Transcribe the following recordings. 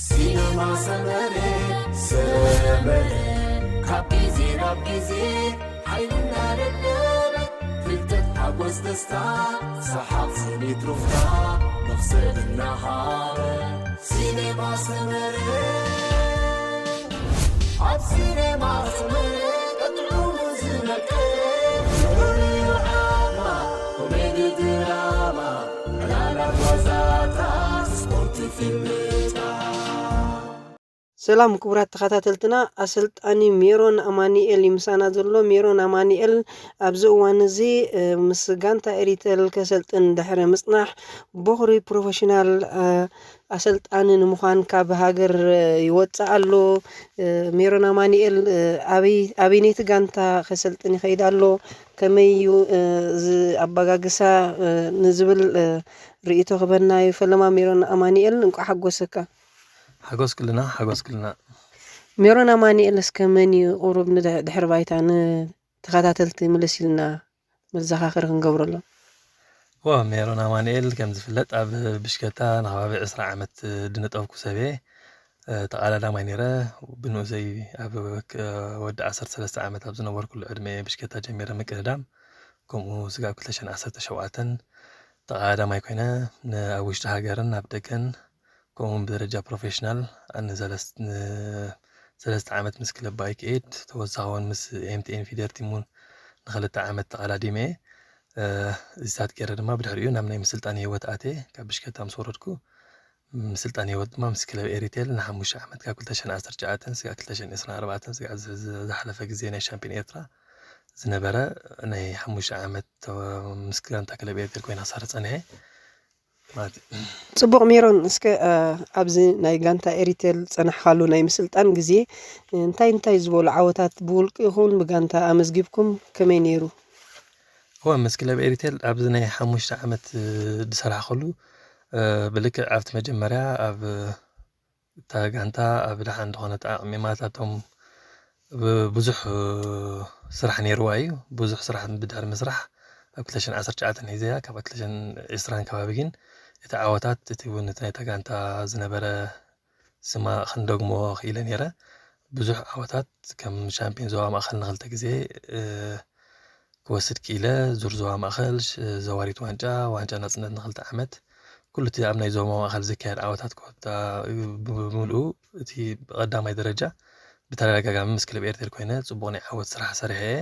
ሲነማ ሰመረ ሰመረ ካብ ግዜ ናብ ግዜ ሓይልና ደደበ ፍልጠት ሓጎስ ደስታ ሰሓቕ ስኒት ሩፍታ ነፍሰ እናሃረ ሲነማ ሰመረ ኣብ ሲነማ ሰመረ ቀጥዑ ዝነቀ ኮሜዲ ድራማ ዕላላት ዋዛታት ስፖርት ፊልምታት ሰላም ክቡራት ተኸታተልትና፣ ኣሰልጣኒ ሜሮን ኣማኒኤል ይምሳና ዘሎ። ሜሮን ኣማኒኤል ኣብዚ እዋን እዚ ምስ ጋንታ ኤሪተል ከሰልጥን ድሕሪ ምፅናሕ ቦኽሪ ፕሮፌሽናል ኣሰልጣኒ ንምዃን ካብ ሃገር ይወፅእ ኣሎ። ሜሮን ኣማኒኤል ኣበይነይቲ ጋንታ ከሰልጥን ይኸይድ ኣሎ? ከመይ እዩ እዚ ኣባጋግሳ ንዝብል ርእይቶ ክበና እዩ። ፈለማ ሜሮን ኣማኒኤል እንቋዕ ሓጎሰካ። ሓጎስ ክልና ሓጎስ ክልና። ሜሮን ኣማኒኤል እስከ መን እዩ? ቁሩብ ንድሕሪ ባይታ ንተኸታተልቲ ምልስ ኢልና መዘኻኸሪ ክንገብረሎም። ዋ ሜሮን ኣማኒኤል ከም ዝፍለጥ ኣብ ብሽከታ ንከባቢ ዕስራ ዓመት ድነጠፍኩ ሰብ እየ። ተቓዳዳማይ ነይረ። ብንኡሰይ ኣብ ወዲ ዓሰርተ ሰለስተ ዓመት ኣብ ዝነበርኩሉ ዕድመ እየ ብሽከታ ጀሚረ ምቅድዳም። ከምኡ ስጋብ ክልተ ሽሕን ዓሰርተ ሸውዓተን ተቓዳማይ ኮይነ ንኣብ ውሽጢ ሃገርን ኣብ ደገን ከምኡውን ብደረጃ ፕሮፌሽናል ንሰለስተ ዓመት ምስ ክለብ ባይክ ኤድ ተወሳኺ እውን ምስ ኤምቲኤን ፊደር ቲም እውን ንክልተ ዓመት ተቐዳዲመ እየ። እዚታት ገይረ ድማ ብድሕሪኡ ናብ ናይ ምስልጣን ህይወት ኣትየ። ካብ ብሽከታ ምስ ወረድኩ ምስልጣን ህይወት ድማ ምስ ክለብ ኤሪቴል ንሓሙሽተ ዓመት ካብ ክልተ ሽሕን ዓሰርተ ትሽዓተን ስጋዕ ክልተ ሽሕን ዕስራን ኣርባዕተን ስጋዕ ዝሓለፈ ግዜ ናይ ሻምፒዮን ኤርትራ ዝነበረ ናይ ሓሙሽተ ዓመት ምስ ጋንታ ክለብ ኤሪቴል ኮይነ ክሰርሕ ፀኒሐ። ፅቡቕ ሜሮን፣ እስከ ኣብዚ ናይ ጋንታ ኤሪቴል ዝፀናሕካሉ ናይ ምስልጣን ግዜ እንታይ እንታይ ዝበሉ ዓወታት ብውልቂ ይኹን ብጋንታ ኣመዝጊብኩም? ከመይ ነይሩ? እወ፣ ምስ ክለብ ኤሪቴል ኣብዚ ናይ ሓሙሽተ ዓመት ዝሰራሕኩሉ ብልክዕ ኣብቲ መጀመርያ ኣብ እታ ጋንታ ኣብ ደሓን ዝኾነ ኣጠቓቕሚ ማለት ኣብቶም ብዙሕ ስራሕ ነይርዋ እዩ። ብዙሕ ስራሕ ብድሕሪ ምስራሕ ኣብ ክልተ ሽሕን ዓሰርተ ትሽዓተን ሒዘያ ካብ ክልተ ሽሕን ዕስራን ከባቢ ግን እቲ ዓወታት እቲ እውን እቲ ናይታ ጋንታ ዝነበረ ስማ ክንደግሞ ክኢለ ነይረ። ብዙሕ ዓወታት ከም ሻምፒዮን ዞባ ማእኸል ንክልተ ግዜ ክወስድ ክኢለ። ዙር ዞባ ማእኸል፣ ዘዋሪት ዋንጫ፣ ዋንጫ ናፅነት ንክልተ ዓመት ኩሉ እቲ ኣብ ናይ ዞባ ማእኸል ዝካየድ ዓወታት ኮታ ብምልኡ እቲ ቀዳማይ ደረጃ ብተደጋጋሚ ምስ ክለብ ኤርቴል ኮይነ ፅቡቕ ናይ ዓወት ስራሕ ሰሪሐ እየ።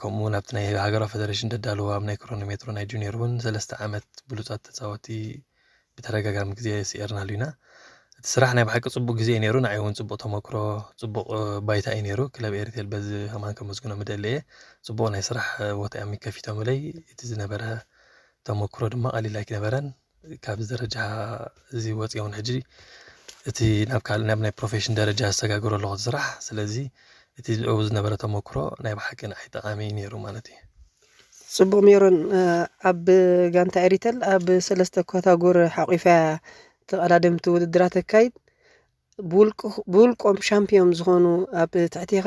ከምኡ እውን ኣብቲ ናይ ሃገራዊ ፌደሬሽን ደዳልዎ ኣብ ናይ ክሮኖሜትሮ ናይ ጁኒየር እውን ሰለስተ ዓመት ብሉፃት ተፃወቲ ብተደጋጋሚ ግዜ ስዒርናሉ ኢና። እቲ ስራሕ ናይ ብሓቂ ፅቡቕ ግዜ እዩ ነይሩ። ንዓይ እውን ፅቡቕ ተመክሮ፣ ፅቡቕ ባይታ እዩ ነይሩ። ክለብ ኤሪቴል በዚ ከማን ከመስግኖም እደሊ እየ። ፅቡቕ ናይ ስራሕ ቦታ እዮም ከፊቶምለይ። እቲ ዝነበረ ተመክሮ ድማ ቀሊል ኣይነበረን። ካብዚ ደረጃ እዚ ወፂኦም ሕጂ እቲ ናብ ካልእ ናብ ናይ ፕሮፌሽን ደረጃ ዝሰጋግሮ ኣለኹ እቲ ስራሕ። ስለዚ እቲ ኣብኡ ዝነበረ ተመክሮ ናይ ብሓቂ ንዓይ ጠቓሚ እዩ ነይሩ ማለት እዩ። ፅቡቕ ሜሮን፣ ኣብ ጋንታ ኤሪተል ኣብ ሰለስተ ካታጎሪ ሓቂፋ ተቐዳደምቲ ውድድራት ተካይድ። ብውልቆም ሻምፒዮን ዝኾኑ ኣብ ትሕቴኻ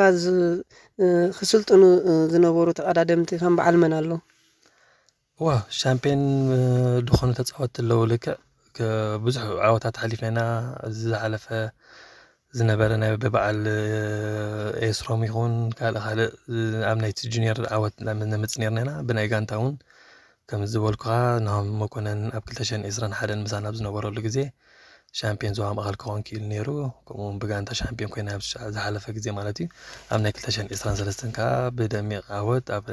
ክስልጥኑ ዝነበሩ ተቐዳደምቲ ከም በዓል መን ኣለዉ? እዋ ሻምፒዮን ዝኾኑ ተፃወትቲ ኣለዉ። ልክዕ ብዙሕ ዓወታት ሓሊፍና ኢና። እዚ ዝሓለፈ ዝነበረ ናይ ብበዓል ኤስሮም ይኹን ካልእ ካልእ ኣብ ናይቲ ጁኒየር ዓወት ነምፅ ነርና ኢና። ብናይ ጋንታ እውን ከም ዝበልኩኻ ናሆም መኮነን ኣብ ክልተ ሽሕን ዕስራን ሓደን ምሳና ኣብ ዝነበረሉ ግዜ ሻምፒዮን ዞባ ማእኸል ክኸውን ክኢሉ ነይሩ። ከምኡ እውን ብጋንታ ሻምፒዮን ኮይና ኣብ ዝሓለፈ ግዜ ማለት እዩ። ኣብ ናይ ክልተ ሽሕን ዕስራን ሰለስተን ከዓ ብደሚቕ ዓወት ኣብ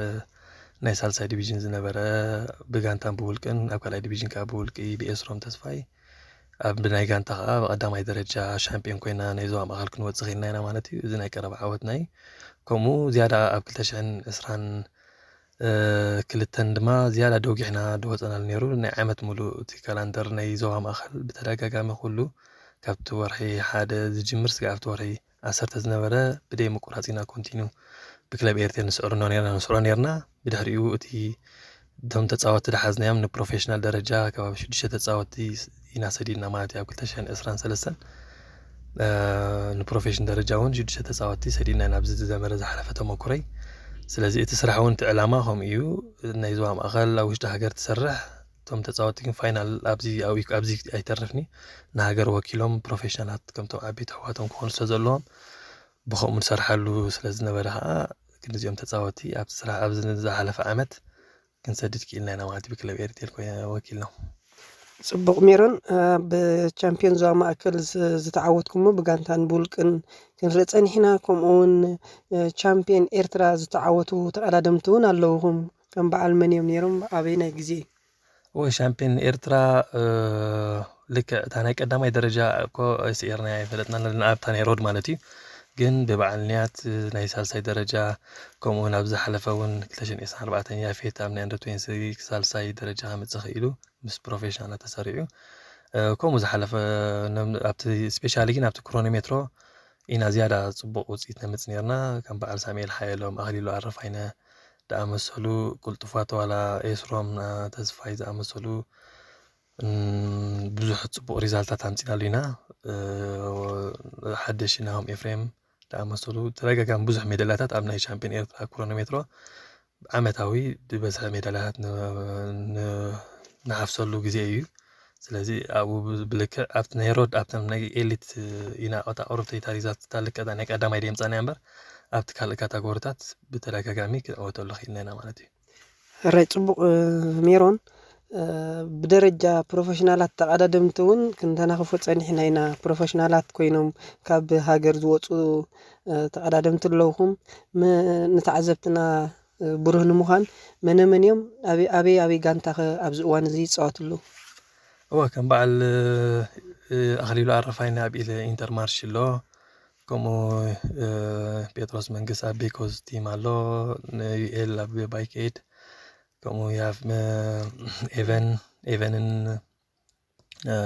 ናይ ሳልሳይ ዲቪዥን ዝነበረ ብጋንታን ብውልቅን ኣብ ካልኣይ ዲቪዥን ከዓ ብውልቂ ብኤስሮም ተስፋይ ኣብ ብናይ ጋንታ ከዓ ብቐዳማይ ደረጃ ሻምፒዮን ኮይና ናይ ዞባ ማእኸል ክንወፅእ ክኢልና ኢና ማለት እዩ። እዚ ናይ ቀረባ ዓወትና እዩ። ከምኡ ዝያዳ ኣብ ክልተ ሽሕን ዕስራን ክልተን ድማ ዝያዳ ደጒሕና ድወፀናሉ ነይሩ። ናይ ዓመት ሙሉእ እቲ ካላንደር ናይ ዞባ ማእኸል ብተደጋጋሚ ኩሉ ካብቲ ወርሒ ሓደ ዝጅምር ስጋብ ኣብቲ ወርሒ ዓሰርተ ዝነበረ ብደይ ምቁራፅ ኢና ኮንቲኒው ብክለብ ኤርቴል ንስዕሮ ነርና ንስዕሮ ነርና። ብድሕሪኡ እቲ እቶም ተፃወትቲ ድሓዝናዮም ንፕሮፌሽናል ደረጃ ከባቢ ሽዱሽተ ተፃወትቲ ኢና ሰዲድና ማለት እዩ። ኣብ ክልተ ሽሕን ዕስራን ሰለስተን ንፕሮፌሽን ደረጃ እውን ሽዱሽተ ተፃወትቲ ሰዲድና ኢና ኣብዚ ዝነበረ ዝሓለፈ ተመኩረይ። ስለዚ እቲ ስራሕ እውን እቲ ዕላማ ከምኡ እዩ። ናይ ዞባ ማእኸል ኣብ ውሽጢ ሃገር ትሰርሕ እቶም ተፃወቲ ግን ፋይናል ኣብዚ ኣብይ- ኣብዚ ኣይተርፍኒ ንሃገር ወኪሎም ፕሮፌሽናላት ከምቶም ዓበይቲ ኣሕዋቶም ክኾኑ ስለ ዘለዎም ብኸምኡ ንሰርሓሉ ስለ ዝነበረ ከዓ ክንዲዚኦም ተፃወቲ ኣብቲ ስራሕ ኣብዚ ዝሓለፈ ዓመት ክንሰድድ ክኢልና ኢና ማለት እዩ። ብክለብ ኤሪቴል ኮይና ወኪልና። ጽቡቕ ሜሮን፣ ኣብ ቻምፒዮን ዞባ ማእከል ዝ- ዝተዓወትኩሞ ብጋንታን ብውልቅን ክንርኢ ጸኒሕና። ከምኡ እውን እ፣ ቻምፒዮን ኤርትራ ዝተዓወቱ ተቐዳደምቲ እውን ኣለውኹም። ከም በዓል መን እዮም ነይሮም? ኣበይናይ ግዜ? ወይ ሻምፒዮን ኤርትራ እ፣ ልክዕ እታ ናይ ቀዳማይ ደረጃ እኮ ስዒርና ኣይፈለጥና ኣለና ኣብታ ናይ ሮድ ማለት እዩ። ግን ብበዓል ንያት እ፣ ናይ ሳልሳይ ደረጃ ከምኡ እውን ኣብ ዝሓለፈ እውን ክልተ ሽሕን ዕስራን ኣርባዕተን ያፌት ኣብ ናይ ኣንደር ትዌንቲ ሳልሳይ ደረጃ ከምፅእ ክኢሉ ምስ ፕሮፌሽናላት ተሰሪዑ እ፣ ከምኡ ዝሓለፈ ነም- ኣብቲ ስፔሻሊ ግን ኣብቲ ክሮኖሜትሮ ኢና ዝያዳ ፅቡቕ ውፅኢት ነምፅ ነርና። ከም በዓል ሳሙኤል ሓየሎም ኣኽሊሉ ኣረፋይነ ዝኣመሰሉ ቅልጡፋት ዋላ ኤስሮም እ፣ ተስፋይ ዝኣመሰሉ እም፣ ብዙሕ ፅቡቕ ሪዛልታት ኣምፂናሉ ኢና። እ፣ ሓደሽ ናሆም ኤፍሬም ዝኣመሰሉ ተደጋጋሚ ብዙሕ ሜዳልያታት ኣብ ናይ ሻምፒዮን ኤርትራ ክሮኖሜትሮ ዓመታዊ ዝበዝሐ ሜዳልያታት ን- ን- ንሓፍሰሉ ግዜ እዩ። ስለዚ ኣብኡ ብ- ብልክዕ ኣብቲ ናይ ሮድ ኣብተን ናይ ኤሊት ኢና ኦታ ቁርብቲ ታሪዛት ታልከ ናይ ቀዳማይ ደምፃና እምበር ኣብቲ ካልእ ካታጎሪታት ብተደጋጋሚ ክንዕወተሉ ክኢልና ኢና ማለት እዩ። ሕራይ ጽቡቕ እ፣ ሜሮን እ፣ ብደረጃ ፕሮፌሽናላት ተቐዳደምቲ እውን ክንተናኽፎ ጸኒሕና ኢና። ፕሮፌሽናላት ኮይኖም ካብ ሃገር ዝወፁ እ፣ ተቐዳደምቲ ኣለውኹም። ም- ንተዓዘብትና እ፣ ብሩህ ንምዃን መነ መን እዮም? ኣበይ ኣበይ ኣበይ ጋንታ ኸ ኣብዚ እዋን እዚ ይጻወቱ ኣለዉ? እወ ከም በዓል እ፣ ኣኽሊሉ ኣረፋይና ኣብ ኢለ ኢንተርማርሽ ኣሎ። ከምኡ እ፣ ጴጥሮስ መንግስት ኣብ ቤኮዝ ቲም ኣሎ። ንዩኤል ኣብ ባይክ ኤድ ከምኡ ያፍ እ፣ ኤቨን ኤቨንን እ፣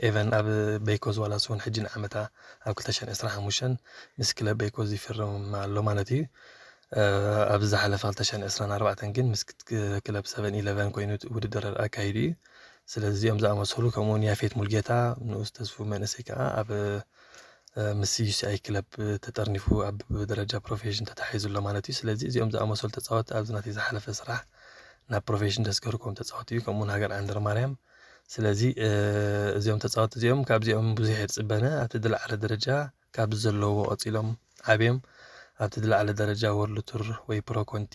ኤቨን ኣብ ቤኮዝ ዋላ ስውን ሕጂ ንዓመታ ኣብ ክልተ ሽሕን ዕስራን ሓሙሽተን ምስ ክለብ ቤኮዝ ይፍርም ኣሎ ማለት እዩ። እ፣ ኣብ ዝሓለፈ ክልተ ሽሕን ዕስራን ኣርባዕተን ግን ምስ ክት- ክለብ ሰቨን ኢለቨን ኮይኑ ውድድር ኣካይዱ እዩ። ስለዚ እዚኦም ዝኣመሰሉ ከምኡውን ያፌት ሙልጌታ ንኡስ ተስፉ መንእሰይ ከዓ ኣብ እ፣ ምስ ዩሲኣይ ክለብ ተጠርኒፉ ኣብ ደረጃ ፕሮፌሽን ተታሒዙ ኣሎ ማለት እዩ። ስለዚ እዚኦም ዝኣመሰሉ ተፃወቲ ኣብዚ ናተይ ዝሓለፈ ስራሕ ናብ ፕሮፌሽን ዘስገርኩም ተፃወቲ እዩ። ከምኡውን ሃገር ዓንደር ማርያም። ስለዚ እ፣ እዚኦም ተፃወቲ እዚኦም ካብዚኦም ብዙሕ የፅበነ ኣብቲ ዝለዓለ ደረጃ ካብ ዘለውዎ ቀፂሎም ዓብዮም ኣብቲ ዝለዓለ ደረጃ ወርልድ ቱር ወይ ፕሮ ኮንቲ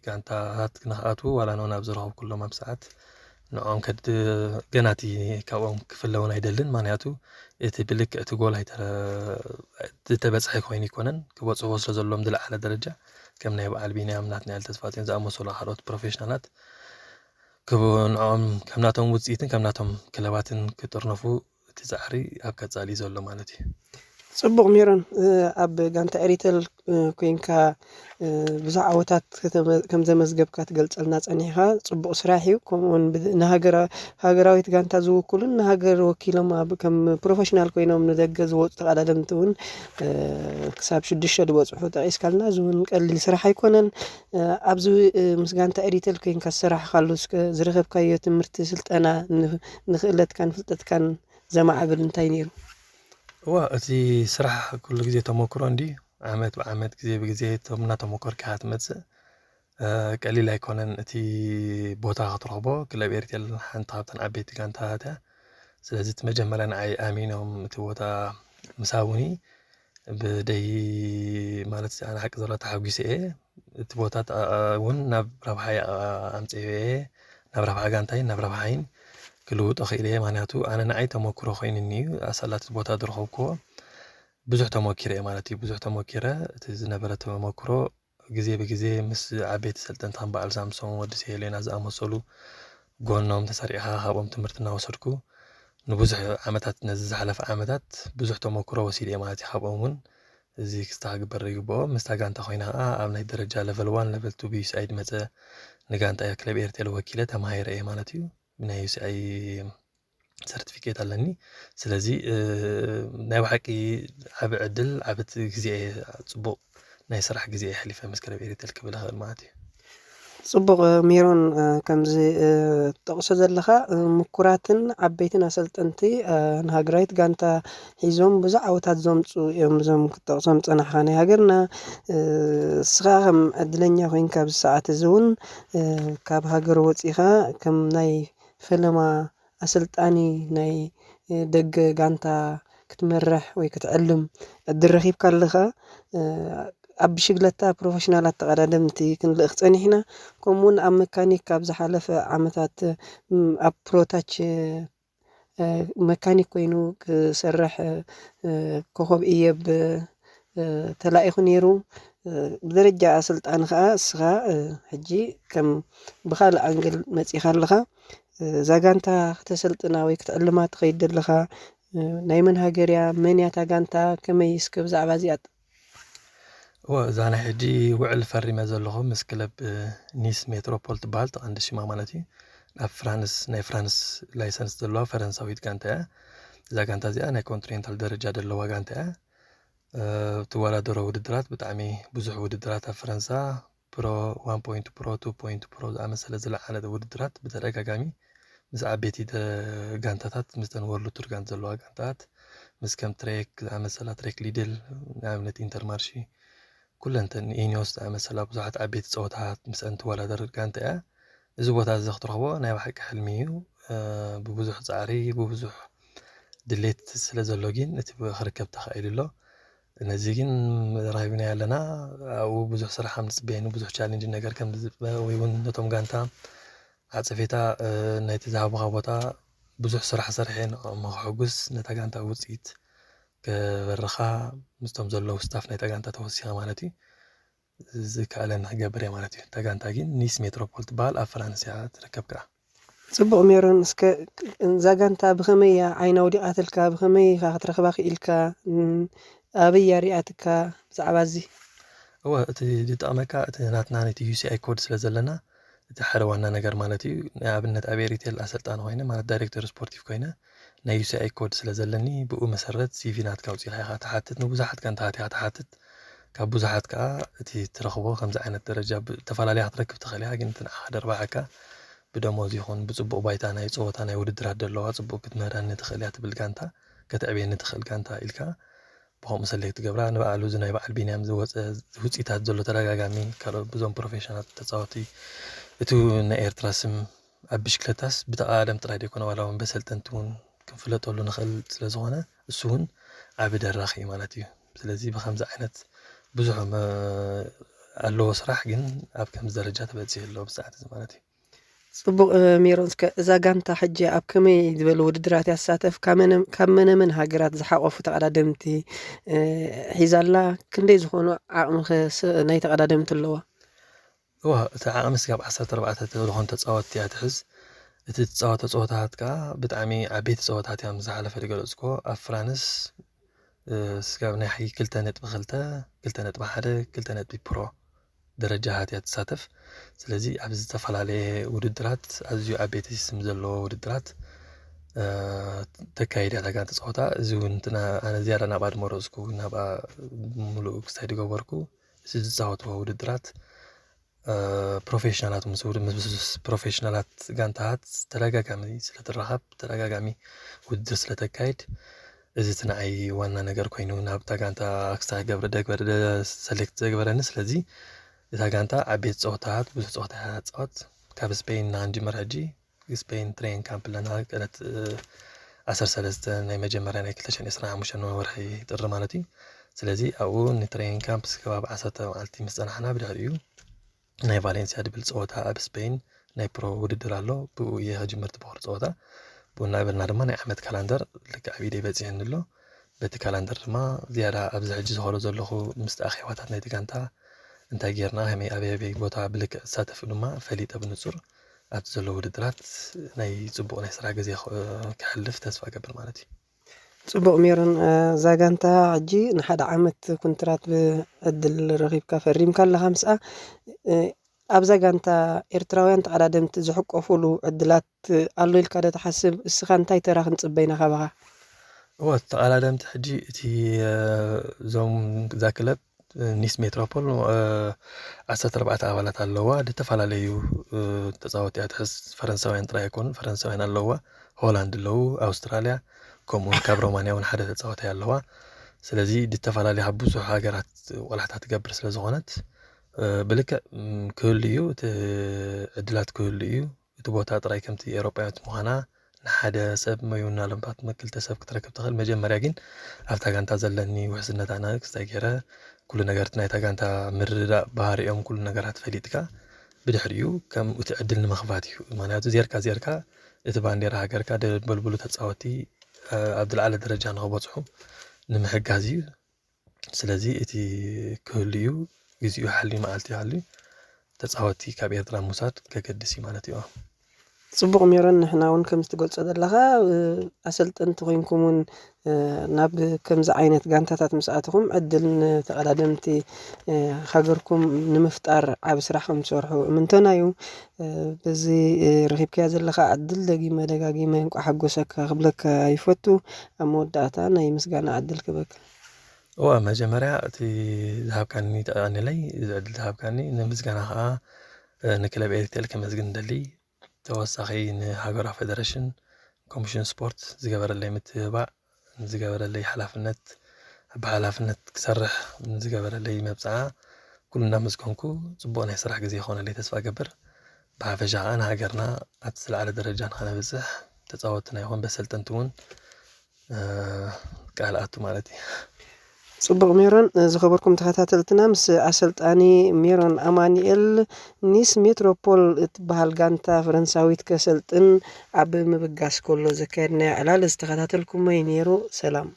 ጋንታታት ንክኣትዉ ዋላ ንኡ ናብ ዝረኸብኩሎም ኣብ ሰዓት ንዕኦም ከድ ገና እቲ ካብኦም ክፍለ እውን ኣይደልን። ምክንያቱ እቲ ብልክዕ እቲ ጎል ኣይተ- ዝተበፅሐ ኮይኑ ኣይኮነን። ክበፅሕዎ ስለ ዘለዎም ዝለዓለ ደረጃ ከም ናይ በዓል ቢንያም ናትናኤል ተስፋፅዮን ዝኣመሰሉ ካልኦት ፕሮፌሽናላት ክብ- ንዕኦም ከም ናቶም ውፅኢትን ከም ናቶም ክለባትን ክጥርነፉ እቲ ፃዕሪ ኣብ ቀፃሊ ዘሎ ማለት እዩ። ጽቡቕ ሜሮን፣ እ፣ ኣብ ጋንታ ኤሪተል እ፣ ኮይንካ እ፣ ብዙሕ ዓወታት ከተመ- ከም ዘመዝገብካ ትገልጸልና ጸኒሕካ። ጽቡቕ ስራሕ እዩ። ከምኡውን ብ- ንሃገራ- ሃገራዊት ጋንታ ዝውክሉን ንሃገር ወኪሎም ኣብ ከም ፕሮፌሽናል ኮይኖም ንደገ ዝወፁ ተቐዳደምቲ እውን እ፣ ክሳብ ሽዱሽተ ዝበፅሑ ጠቂስካልና። እዚ እውን ቀሊል ስራሕ ኣይኮነን። እ፣ ኣብዚ እ፣ ምስ ጋንታ ኤሪተል ኮይንካ ዝሰራሕካሉ እስከ ዝረኸብካዮ ትምህርቲ፣ ስልጠና ን- ንክእለትካን ፍልጠትካን ዘማዕብል እንታይ ነይሩ? እዋ እቲ ስራሕ ኩሉ ግዜ ተመክሮ እንዲ ዓመት ብዓመት ግዜ ብግዜ ቶም እናተመኮርካ ኢኻ ትመፅእ። እ፣ ቀሊል ኣይኮነን እቲ ቦታ ክትረኽቦ። ክለብ ኤርቴል ሓንቲ ካብተን ዓበይቲ ጋንታታት እያ። ስለዚ እቲ መጀመርያ ንዓይ ኣሚኖም እቲ ቦታ ምስ ሃቡኒ ብደይ ማለት ኣነ ሓቂ ዘሎ ተሓጒሰ እየ። እቲ ቦታ እውን ናብ ረብሓይ ኣምፅኤዮ እየ። ናብ ረብሓ ጋንታይን ናብ ረብሓይን ክልውጦ ክኢለ እየ። ምክንያቱ ኣነ ንዓይ ተመክሮ ኮይኑኒ እዩ። ኣሳላቲ ቦታ ዝረኸብክዎ ብዙሕ ተመኪረ እየ ማለት እዩ። ብዙሕ ተመኪረ እቲ ዝነበረ ተመክሮ ግዜ ብግዜ ምስ ዓበይቲ ሰልጠንቲ ከም በዓል ሳምሶም ወዲ ሴሌና ዝኣመሰሉ ጎኖም ተሰሪዕኻ ካብኦም ትምህርቲ እናወሰድኩ ንብዙሕ ዓመታት ነዚ ዝሓለፈ ዓመታት ብዙሕ ተመክሮ ወሲደ እየ ማለት እዩ። ካብኦም እውን እዚ ክስታ ክግበር ይግብኦ። ምስታ ጋንታ ኮይና ከዓ ኣብ ናይ ደረጃ ለቨል ዋን ለቨል ቱ ብዩስኣይድ መፀ ንጋንታ ክለብ ኤርቴል ወኪለ ተማሂረ እየ ማለት እዩ። ናይ ዩስኣይ ሰርቲፊኬት ኣለኒ። ስለዚ እ፣ ናይ ብሓቂ ዓቢ ዕድል ዓቢ ግዜ እየ፣ ፅቡቕ ናይ ስራሕ ግዜ እየ ሕሊፈ ምስ ክለብ ኤሪተል ክብል እኽእል ማለት እዩ። ጽቡቕ ሜሮን፣ ከምዚ ትጠቕሶ ዘለኻ ምኩራትን ዓበይትን ኣሰልጠንቲ ንሃገራዊት ጋንታ ሒዞም ብዙሕ ዓወታት ዘምጽኡ እዮም፣ እዞም ክትጠቕሶም ዝጸናሕኻ ናይ ሃገርና። እስኻ ከም ዕድለኛ ኮይንካ ኣብዚ ሰዓት እዚ እውን ካብ ሃገር ወጺኻ ከም ናይ ፈለማ ኣሰልጣኒ ናይ ደገ ጋንታ ክትመርሕ ወይ ክትዕልም ዕድል ረኺብካ ኣለኻ። ኣብ ብሽግለታ ፕሮፌሽናላት ተቐዳደምቲ ክንልእኽ ጸኒሕና። ከምኡውን ኣብ መካኒክ ኣብ ዝሓለፈ ዓመታት ኣብ ፕሮታች መካኒክ ኮይኑ ክሰርሕ ኮኸብ እየብ ተላኢኹ ነይሩ። ብደረጃ ኣሰልጣኒ ከዓ እስኻ ሕጂ ከም ብኻልእ ኣንግል መጺኻ ኣለኻ። እዛ ጋንታ ክተሰልጥና ወይ ክትዕልማ ትኸይድ ዘለኻ ናይ መን ሃገር እያ? መን እያ እታ ጋንታ? ከመይ እስከ ብዛዕባ እዚኣ? እወ፣ እዛ ናይ ሕጂ ውዕል ፈሪመ ዘለኹ ምስ ክለብ ኒስ ሜትሮፖል ትበሃል፣ ተቐንዲ ሽማ ማለት እዩ። ኣብ ፍራንስ፣ ናይ ፍራንስ ላይሰንስ ዘለዋ ፈረንሳዊት ጋንታ እያ። እዛ ጋንታ እዚኣ ናይ ኮንቲኔንታል ደረጃ ዘለዋ ጋንታ እያ። ትወዳደሮ ውድድራት ብጣዕሚ ብዙሕ ውድድራት ኣብ ፈረንሳ ፕሮ ዋን ፖይንት ፕሮ ቱ ፖይንት ፕሮ ዝኣመሰለ ዝለዓለ ውድድራት ብተደጋጋሚ ምስ ዓበይቲ ጋንታታት፣ ምስተን ወርልድ ቱር ጋንት ዘለዋ ጋንታታት፣ ምስ ከም ትሬክ ዝኣመሰላ፣ ትሬክ ሊድል ንኣብነት፣ ኢንተርማርሺ፣ ኩለንተን ኢኒዮስ ዝኣመሰላ ብዙሓት ዓበይቲ ፀወታታት ምስአን ትወዳደር ጋንታ እያ። እዚ ቦታ እዚ ክትረኽቦ ናይ ብሓቂ ሕልሚ እዩ። ብብዙሕ ፃዕሪ፣ ብብዙሕ ድሌት ስለ ዘሎ ግን እቲ ክርከብ ተኻኢሉ ኣሎ። ነዚ ግን ረኺብናዮ ኣለና። ኣብኡ ብዙሕ ስራሕ ከም ዝፅበየኒ፣ ብዙሕ ቻሌንጅ ነገር ከም ዝፅበ ወይ እውን ነቶም ጋንታ ዓፀፌታ ናይቲ ዝሃቡኻ ቦታ ብዙሕ ስራሕ ሰሪሐ ንዕኦም ከሕጉስ፣ ነታ ጋንታ ውፅኢት ክበርኻ ምስቶም ዘለዉ ስታፍ ናይታ ጋንታ ተወሲኸ ማለት እዩ። ዝከኣለኒ ክገብር እየ ማለት እዩ። እታ ጋንታ ግን ኒስ ሜትሮፖል ትበሃል፣ ኣብ ፈራንስ እያ ትርከብ ከዓ። ጽቡቕ ሜሮን፣ እስከ እዛ ጋንታ ብኸመይ እያ ዓይና ወዲቓትልካ? ብኸመይ ኢኻ ክትረኽባ ክኢልካ? ኣበይ እያ ሪኣትካ ብዛዕባ እዚ? እወ፣ እቲ ዝጠቕመካ እቲ ናትና ናይቲ ዩ ሲ ኣይ ኮድ ስለ ዘለና፣ እቲ ሓደ ዋና ነገር ማለት እዩ። ንኣብነት ኣብ ኤሪቴል ኣሰልጣኒ ኮይነ ማለት ዳይሬክተር ስፖርቲቭ ኮይነ ናይ ዩ ሲ ኣይ ኮድ ስለ ዘለኒ ብኡ መሰረት ሲ ቪ ናትካ ኣውፂእኻ ኢኻ ትሓትት፣ ንብዙሓት ጋንታታት ኢኻ ትሓትት። ካብ ብዙሓት ከዓ እቲ ትረኽቦ ከምዚ ዓይነት ደረጃ ብተፈላለያ ክትረክብ ትኽእል ኢኻ፣ ግን እቲ ንዓኻ ደርባሓካ ብደሞዝ ይኹን ብፅቡቕ ባይታ ናይ ፀወታ ናይ ውድድራት ደለዋ ፅቡቕ ክትምህረኒ ትኽእል እያ ትብል ጋንታ፣ ከተዕብየኒ ትኽእል ጋንታ ኢልካ ብኸምኡ ሰሌክት ትገብራ። ንባዕሉ እዚ ናይ በዓል ቢንያም ዝወፀ ውፅኢታት ዘሎ ተደጋጋሚ ካልኦት ብዞም ፕሮፌሽናል ተፃወቲ እቲ ናይ ኤርትራ ስም ኣብ ብሽክለታስ ብተቓደም ጥራይ ደይኮነ ዋላ እውን በሰልጠንቲ እውን ክንፍለጠሉ ንኽእል ስለ ዝኾነ እሱ እውን ዓቢ ደራኺ እዩ ማለት እዩ። ስለዚ ብከምዚ ዓይነት ብዙሕ ኣለዎ ስራሕ ግን ኣብ ከምዚ ደረጃ ተበፂሑ ኣሎ ብሰዓት እዚ ማለት እዩ። ጽቡቕ ሜሮን፣ እስከ እዛ ጋንታ ሕጂ ኣብ ከመይ ዝበለ ውድድራት እያ ትሳተፍ? ካብ መነ መን ሃገራት ዝሓቆፉ ተቐዳደምቲ ሒዛ ኣላ? ክንደይ ዝኾኑ ዓቕሚ ናይ ተቐዳደምቲ ኣለዋ? እዋ፣ እቲ ዓቕሚ ስጋብ ዓሰርተ ኣርባዕተ ዝኾኑ ተጻወትቲ እያ ትሕዝ። እቲ ትጻወቶ ጸወታታት ከኣ ብጣዕሚ ዓበይቲ ጸወታታት እዮም ዝሓለፈ ዝገለጽኩዎ። ኣብ ፍራንስ ስጋብ ናይ ሓይ ክልተ ነጥቢ ክልተ፣ ክልተ ነጥቢ ሓደ፣ ክልተ ነጥቢ ፕሮ ደረጃታት እያ ትሳተፍ። ስለዚ ኣብ ዝተፈላለየ ውድድራት፣ ኣዝዩ ዓበይቲ ስም ዘለዎ ውድድራት ተካይድ እያ እታ ጋንታ ጸወታ። እዚ እውን ኣነ ዝያዳ ናብኣ ድመረጽኩ፣ ናብኣ ምሉእ ክሳይ ድገበርኩ። እዚ ዝጻወትዎ ውድድራት ፕሮፌሽናላት ምስ ውድ ምስ ፕሮፌሽናላት ጋንታታት ተደጋጋሚ ስለ ትረኻብ ተደጋጋሚ ውድድር ስለ ተካይድ እዚ እቲ ንዓይ ዋና ነገር ኮይኑ ናብታ ጋንታ ክሳብ ገብረ ደግበረ ሰሌክት ዘግበረኒ። ስለዚ እታ ጋንታ ዓበይቲ ፀወታታት ብዙሕ ፀወታ እያ ትፃወት። ካብ ስፔን ኢና ክንጅምር ሕጂ። ስፔን ትሬን ካምፕ ኣለና ቀለት ዓሰርተ ሰለስተ ናይ መጀመርያ ናይ ክልተ ሽሕን ዕስራን ሓሙሽተን ወርሒ ጥሪ ማለት እዩ። ስለዚ ኣብኡ ንትሬን ካምፕ ከባቢ ዓሰርተ መዓልቲ ምስ ፀናሕና ብድሕሪኡ ናይ ቫሌንሲያ ድብል ፀወታ ኣብ ስፔን ናይ ፕሮ ውድድር ኣሎ። ብኡ እየ ከጅምር ትበኽር ፀወታ። ብኡ እናበልና ድማ ናይ ዓመት ካላንደር ልክዕ ኣብ ኢደይ በፂሕኒ ኣሎ። በቲ ካላንደር ድማ ዝያዳ ኣብዚ ሕጂ ዝኸዶ ዘለኹ ምስቲ ኣኼባታት ናይቲ ጋንታ እንታይ ጌርና ከመይ ኣበይ ኣበይ ቦታ ብልክዕ ዝሳተፍ ድማ ፈሊጠ ብንፁር ኣብቲ ዘሎ ውድድራት ናይ ፅቡቕ ናይ ስራሕ ግዜ ከሕልፍ ተስፋ ገብር ማለት እዩ። ጽቡቕ ሜሮን፣ እዛ ጋንታ ሕጂ ንሓደ ዓመት ኩንትራት ብዕድል ረኺብካ ፈሪምካ ኣለኻ ምስኣ። ኣብዛ ጋንታ ኤርትራውያን ተቐዳደምቲ ዝሕቆፉሉ ዕድላት ኣሎ ኢልካ ዶ ትሓስብ? እስኻ እንታይ ተራ ክንጽበ ኢና ካባኻ? እወ፣ ተቐዳደምቲ ሕጂ እቲ እዞም እዛ ክለብ ኒስ ሜትሮፖል ዓሰርተ ኣርባዕተ ኣባላት ኣለዋ። ዝተፈላለዩ ተፃወቲ እያ ትሕዝ። ፈረንሳውያን ጥራይ ኣይኮኑን፣ ፈረንሳውያን ኣለዋ፣ ሆላንድ ኣለዉ፣ ኣውስትራልያ፣ ከምኡውን ካብ ሮማንያ እውን ሓደ ተፃወታይ ኣለዋ። ስለዚ ዝተፈላለዩ ካብ ብዙሕ ሃገራት ቆላሕታ ትገብር ስለ ዝኾነት ብልክዕ ክህሉ እዩ፣ እቲ ዕድላት ክህሉ እዩ። እቲ ቦታ ጥራይ ከምቲ ኤውሮጳዊት ምዃና ንሓደ ሰብ መይውን ናለምባት ክልተ ሰብ ክትረክብ ትኽእል። መጀመርያ ግን ኣብታ ጋንታ ዘለኒ ውሕስነት ኣነ ክስታይ ገይረ ኩሉ ነገር እቲ ናይታ ጋንታ ምርዳእ ባህሪኦም ኩሉ ነገራት ፈሊጥካ ብድሕሪኡ ከም እቲ ዕድል ንምኽፋት እዩ። ምክንያቱ ዜርካ ዜርካ እቲ ባንዴራ ሃገርካ ደበልብሉ ተፃወቲ ኣብ ዝለዓለ ደረጃ ንኽበፅሑ ንምሕጋዝ እዩ። ስለዚ እቲ ክህሉ እዩ፣ ግዚኡ ሓልዩ መዓልቲ ሓልዩ ተፃወቲ ካብ ኤርትራ ምውሳድ ከገድስ እዩ ማለት እዩ። ጽቡቕ ሜሮን፣ ንሕና እውን ከምዚ ትገልጾ ዘለኻ ኣሰልጠንቲ ኮይንኩም እውን ናብ ከምዚ ዓይነት ጋንታታት ምስ ኣተኹም ዕድል ንተቐዳደምቲ ሃገርኩም ንምፍጣር ዓቢ ስራሕ ከም ትሰርሑ እምንቶና እዩ። በዚ ረኺብካያ ዘለኻ ዕድል ደጊመ ደጋጊመ እንቋዕ ሓጎሰካ ክብለካ ይፈቱ። ኣብ መወዳእታ ናይ ምስጋና ዕድል ክበካ። እዋ መጀመርያ እቲ ዝሃብካኒ ተቐኒለይ እዚ ዕድል ዝሃብካኒ ንምስጋና ከዓ ንክለብ ኤሪቴል ከመስግን ደሊ። ተወሳኺ ንሃገራ ፌደሬሽን ኮሚሽን ስፖርት ዝገበረለይ ምትብባዕ፣ ዝገበረለይ ሓላፍነት ብሓላፍነት ክሰርሕ ዝገበረለይ መብፅዓ ኩሉ እናመስገንኩ ፅቡቕ ናይ ስራሕ ግዜ ይኾነለይ ተስፋ ገብር። ብሓፈሻ ከዓ ንሃገርና ኣብቲ ዝለዓለ ደረጃ ንኸነብፅሕ ተፃወትና ይኹን በሰልጠንቲ እውን ቃል ኣቱ ማለት እዩ። ጽቡቕ ሜሮን። ዝኸበርኩም ተኸታተልትና ምስ ኣሰልጣኒ ሜሮን ኣማኑኤል ኒስ ሜትሮፖል እትበሃል ጋንታ ፈረንሳዊት ከሰልጥን ኣብ ምብጋስ ከሎ ዘካየድናዮ ዕላል ዝተኸታተልኩሞ እዩ ነይሩ። ሰላም።